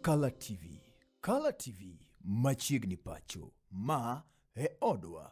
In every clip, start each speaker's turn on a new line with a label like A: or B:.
A: Kala TV. Kala TV machiegni pacho. Ma e odwa.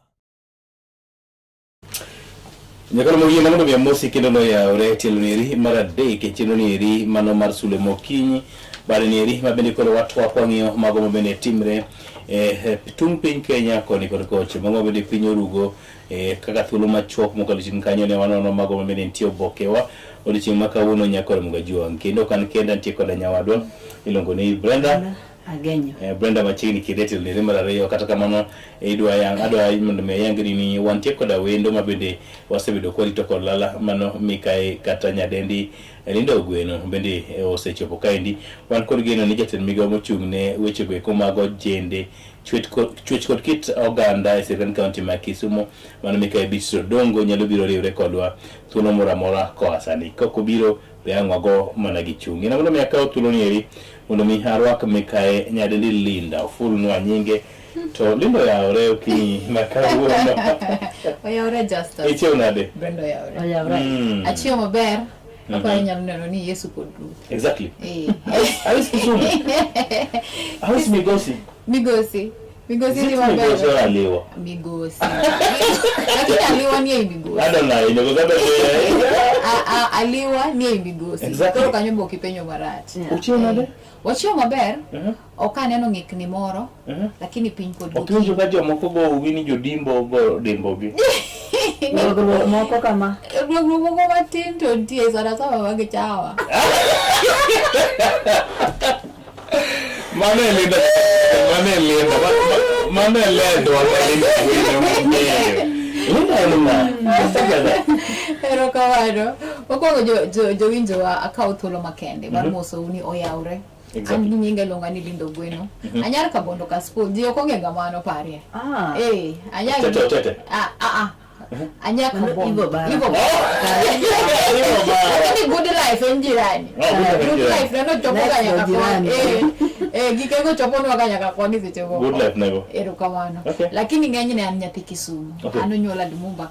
B: Nyakalo moyiena mondo mi amosi kendo noyawre tielo nieri mar adek e chenro nieri mano mar sule mokinyi bade nieri ma bende koro watwak wang'iyo mago ma bende timre e tung' piny Kenya koni kod koche mago ma bende piny orugo e kaka thuolo machuok mokalo chien kanyo ne wanono mago ma bende nitie obokewa odiochieng' ma kawuono nyakore Mugajuang kendo ok an kenda nitie koda nyawadwa iluongo ni Brenda
C: Agenyo.
B: Brenda machiegni kede telo nere mar ariyo kata kamano idwa yang adwa mondo mi ayangni ni wantie koda wendo ma bende wasebedo kwarito kod lala mano mikae kata nyadendi Linda Ogweno bende osechopo kaendi wan kod geno ni jatend migawo mochung' ne wechego eko mag ojende chwech kod kit oganda e sirkand kaunti ma Kisumu mano mikae Beatrice Odongo nyalo biro riwre kodwa thuolo moro amora koa sani kok obiro be ang' wago mana gi chung'. Ina mondo mi akaw thuolo ni eri mondo mi arwak mikae nyadendi Linda ofulnwa nyinge to Linda oyawore okinyi ma kawuono.
D: Oyawore Justus.
B: Ichiew nade?
D: Brenda oyawore.
C: Oyawore.
D: Achiew maber. Aparo inyalo neno ni Yesu pod ruoth.
B: Exactly.
D: Eh.
B: How is Kisumu? How is Migosi?
D: Migosi. Migosi
B: Is
D: ni
B: it
D: maber.
B: Migosi or Aliwa?
D: Migosi. Lakini Aliwa ni ei Migosi.
B: I don't know. Inago kata
D: Aliwa ni ei Migosi.
B: Exactly.
D: Koro kanyo be ok ipenjo marach.
B: Uchiew nade?
D: Wachiew maber. Ok aneno ng'ikni moro. Lakini piny pod
B: Ok iwinjo ka jomoko go uwi ni jodimbo go dimbogi.
C: Ruok moko kama.
D: Ruok moko matin to nitie sana sana magichawa.
B: Mano e Linda, mano e Linda, mano e lendwa ma Linda winjo mong'eyo. Linda en ng'a? Asegada.
D: Erokamano. Mokwongo jowinjowa akawo thuolo makende mar mosou ni oyawre.
B: Exactly.
D: An gi nyinga iluonga ni Linda Ogweno. Anyar Kabondo Kasipul. Ji ok ong'e ga mano parie. Eh, anyar.
B: Tete, tete.
D: Ah, ah, ah. Anyar
C: Mano
D: Kabondo.
C: Ivo Bara.
D: Ivo Bara.
B: Ivo Bara.
D: Lakini good life en jirani.
B: Oh, good life en
D: Good
B: jirani.
D: life neno chopo ga
C: Life
D: nyaka
C: go
D: koni.
C: jirani.
D: Eh, eh, gikego choponwa ga nyaka koni seche moko.
B: Good life nego.
D: Erokamano.
B: Okay.
D: Lakini ng'enyne an nyathi Kisumu.
B: Okay.
D: An onyuola Lumumba.